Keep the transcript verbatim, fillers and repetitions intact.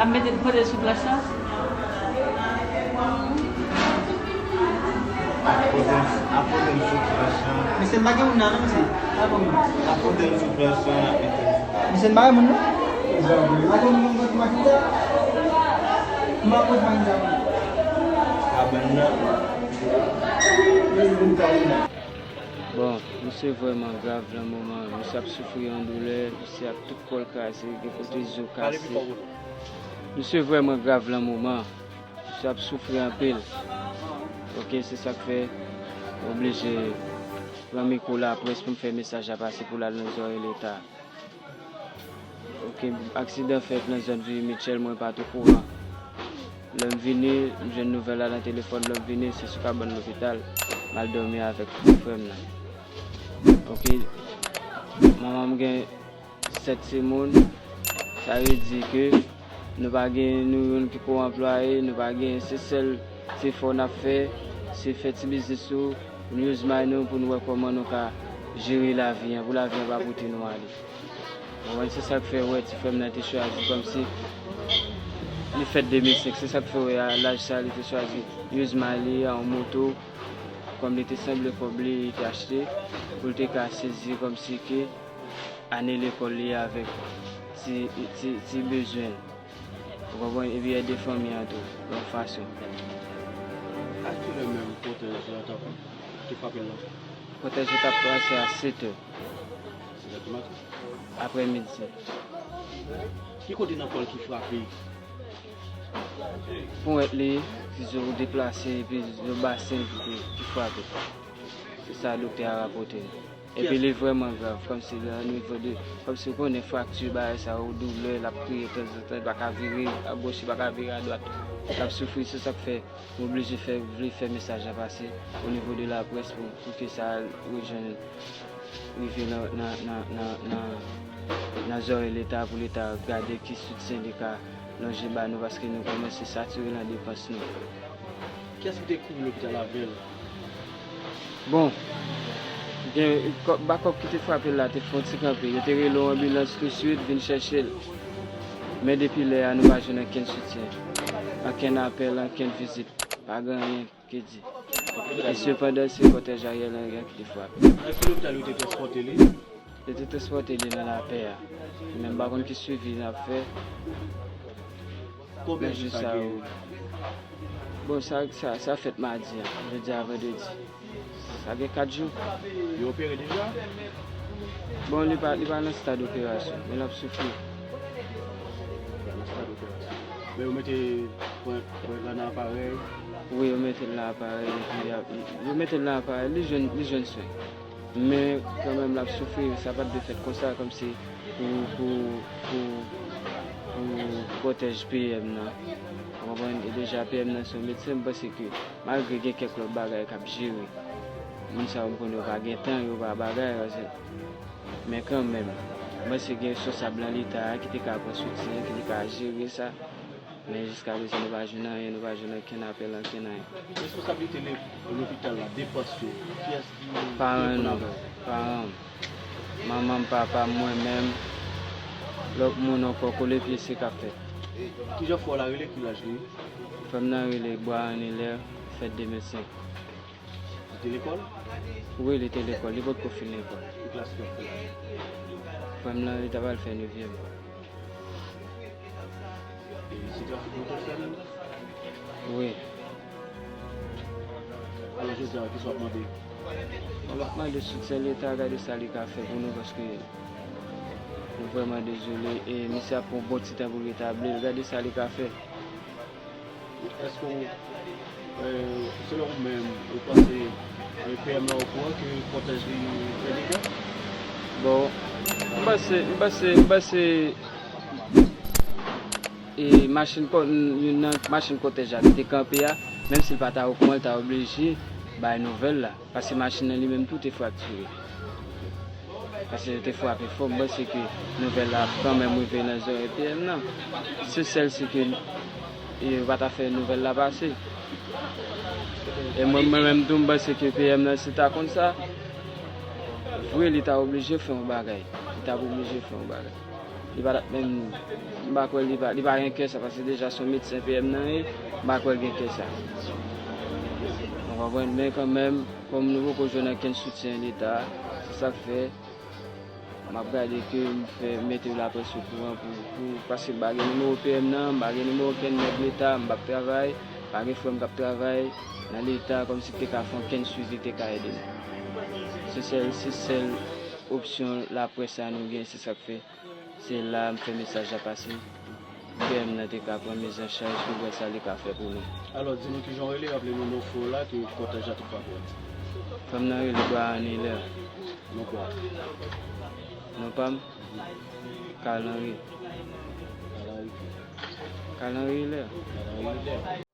Ap mete l pote sou planch lan. Ap pote m, ap pote m sou planch lan. Mesye, m pa gen moun nan, non, mesye. Pa bon. Ap pote m sou planch lan, ap mete m sou planch. Mesye, m pa gen moun, non. M pa gen moun, m pa gen moun. M pa gen moun. Kabann nan. Bon, misye vrèman grav nan moman an. Misye ap soufri yon doulè, misye ap tout kò l kraze, gen kote zo kase. Misye vrèman grav nan moman an. Misye ap soufri anpil. Oke, se sa k fè m oblije pran mikwo laprès pou m fè mesaj la pase pou l al nan zòrèy Leta. Oke, aksidan fèt nan zòn Vivi Mitchell, mwen pa t okouran. Lè m vini, m jwenn nouvèl la nan telefòn, lè m vini, se sou kabann lopital, m al dòmi avèk frè m nan. Oke, manman m gen sèt timoun, sa vle di ke nou pa gen nou youn ki ko anplwaye, nou pa gen, se sèl efò n ap fè, se fè ti biznis nou, pou nou use mind nou, pou nou wè kòman nou ka jere lavi an, pou lavi an pa pote nou ale. Ou konprann? Se sa k fè w wè ti frè m nan te chwazi kòmsi li fèt de mil senk. Se sa k fè w wè a laj sa li te chwazi use mind li an moto, kòm li te sanble kòb li, li te achte, pou l te ka sezi kòmsi ke ane lekòl li avèk ti, ti, ti bezwen l. Ou konprann? Epi ède fanmi an tou, yon fason. A kilè menm kòtèj la t ap, te frape l lan? Kòtèj la t ap pase a sèt è. Sèt è di maten? Aprè midi. Ki kote nan kò l ki frape? Ponyèt li, ki zo deplase, epi zo basen ki, ki frape. Se sa doktè a rapòte. Epi li vrèman grav, kòmsi nan nivo de, kòmsi w konnen frakti, bagay sa yo, doulè, l ap kriye tanzantan, li pa ka vire agòch, li pa ka vire adwat. L ap soufri, se sa k fè m oblije fè, vle fè mesaj la pase o nivo de laprès pou, pou ke sa rejwenn, rive nan, nan, nan, nan, nan, nan zòrèy Leta pou Leta gade ki soutyen li ka lonje ba nou, paske nou kòmanse satire nan depans nou. Kiyès ki te kouri lopital avè l? Bon, gen, kò-, bakòp ki te frape l la te fè yon ti kanpe. Yo te rele yon anbilans touswit vin chèche l. Men depi lè a, nou pa jwenn ankenn soutyen, ankenn apèl, ankenn vizit. Pa gen anyen ki di. E sepandan, se kòtèj Ariel Henry a ki te frape. Nan ki lopital yo te transpòte li? Yo te transpòte li nan Lapè a. Men m pa konn ki swivi n ap fè. Konbyen jou sa gen? Bon, sa, sa, sa fèt madi a. Jodi a vandredi. Sa gen kat jou. Yo opere deja? Bon, li pa, li pa nan stad operasyon, men l ap soufri. Li pa nan stad operasyon. Men yo mete pwen, pwen lan nan aparèy? Wi, yo mete l nan aparèy, epi y ap, yo mete l nan aparèy, li jwenn, li jwenn swen. Men kanmenm l ap soufri, sa pa t dwe fèt konsa, kòmsi pou, pou, pou, pou pwotèj P M nan. Ou konprann? E deja P M nan se yon medsen, m panse ke malgre gen kèk lòt bagay k ap jere, moun sa yo m konnen yo pa gen tan, yo pa bagay, men kanmenm, m panse gen responsab nan Leta a ki te ka pran soutyen, ki te ka jere sa. Men jiskaprezan, nou pa jwenn anyen, nou pa jwenn okenn apèl, okenn anyen. Responsablite le-, lopital la, depans yo, kiyès ki, ki reponn avè w? Paran m, paran m. Manman m, papa m, mwen menm, lòt moun ankò, kole pye se k ap fèt. Kijan frè w la rele, ki laj li? Frè m nan rele Bryan Hilaire, fèt de mil senk. Li te lekòl? Wi, li te lekòl. Li potko fin lekòl. Ki klas li t ap fè? Frè m nan, li t ap al fè nevyèm. E se trafik moto fè l? Wi. Alò, jodi a, kisa w ap mande? Mwen ap mande soutyen Leta, gade sa li ka fè pou nou, paske nou vrèman dezole. E misye ap pran bon ti tan pou l retabli l. Gade sa li ka fè. Èske w, e, selon ou menm, ou panse, e, P M nan okouran ke kòtèj li fè dega? Bon, m panse, m panse, m panse, e, machin kò-, youn nan machin kòtèj la ki te kanpe a, menm si l pa ta okouran, l ta oblije bay nouvèl la. Paske machin nan li menm tou te fraktire. Paske yo te frape fò, m panse ke nouvèl la ap kanmenm rive nan zòrèy P M nan. Se sèl si ke, e, yo pa ta fè nouvèl la pase. E mwen, mwen menm tou, m panse ke P M nan, si ta konn sa, vre, li ta oblije fè yon bagay. Li ta oblije fè yon bagay. Li pa t ap menm, m pa kwè li pa, li pa gen kè sa, paske deja se yon medsen P M nan ye, m pa kwè l gen kè sa. Ou konprann? Men kanmenm, kòm nou poko jwenn okenn soutyen Leta, se sa k fè m ap gade ke m fè mete laprès okouran pou, pou, paske m pa gen nimewo P M nan, m pa gen nimewo okenn nèg Leta, m p ap travay, pa gen frè m k ap travay nan Leta kòmsi ki te ka fè okenn swivi, te ka ede m. Se sèl, se sèl opsyon laprès sa nou gen, se sa k fè. Se la m fè mesaj la pase. P M nan te ka pran mezanchaj pou wè sa li ka fè pou nou. Alò, di nou kijan w rele, raple nou non fo w la, ke kòtèj la tou pa pran. Fanm nan rele Brian Hilaire. Non pa w? Non pa m? Carl Henry. Carl Henry ki? Carl Henry Hilaire. Carl Henry Hilaire.